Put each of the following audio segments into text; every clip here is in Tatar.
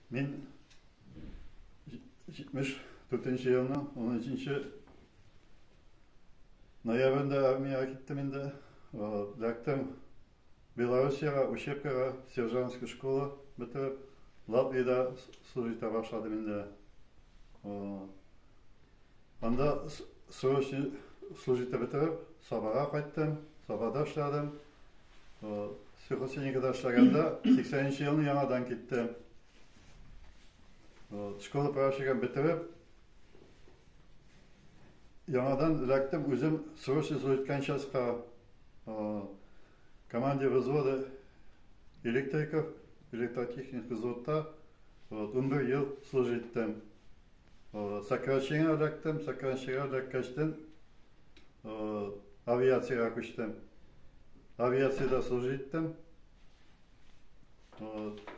Мин 74 елның 13 ноябрендә армиягә киттем инде. Эләктем Белоруссиягә, учебкага, сержантский школа бетереп, Латвиядә служить итә башладым инде. Анда срочный служить итеп бетереп, Сабага кайттым, Сабада эшләдем. Сельхозтехникада эшләгәндә 80 елны яңадан киттем. Школа прапорщигын бетереп, яңадан эләктем үзем срочный служить иткән частька. Командир взвода электриков, электротехник взводта 11 ел служить иттем. Сокращение эләктем, сокращение эләккәчтен авиациягә күчтем. Авиациядә служить иттем.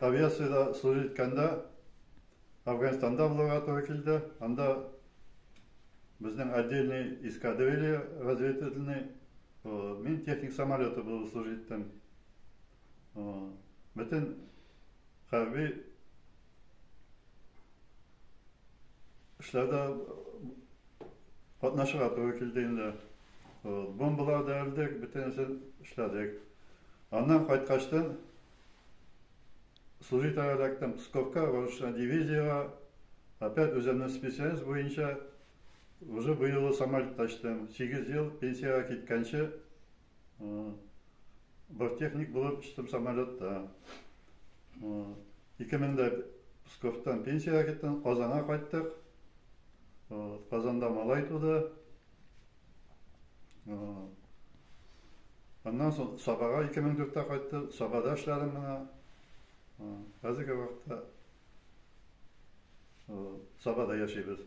Авиациядә служить иткәндә Афганистанда булырга туры килде. Анда безнең отдельный эскадрилья разведывательный. Мин техник самолеты булып служить иттем. Бөтен хәрби эшләрдә катнашырга туры килде инде. Бомбалар да элдек, бөтенесен эшләдек. Аннан кайткачтан служить эләктем Псковка, воздушная дивизияга. Опять үземнең специальность буенча уже бу юлы самолетта очтым. 8 ел пенсиягә киткәнче борттехник булып очтым самолетта. 2000дә Псковтан пенсиягә киттем, Казанга кайттык. Казанда малай туды. Аннан соң Сабага 2004-тә кайтты. Сабада эшләдем менә. Хәзерге вакытта Сабада яшибез.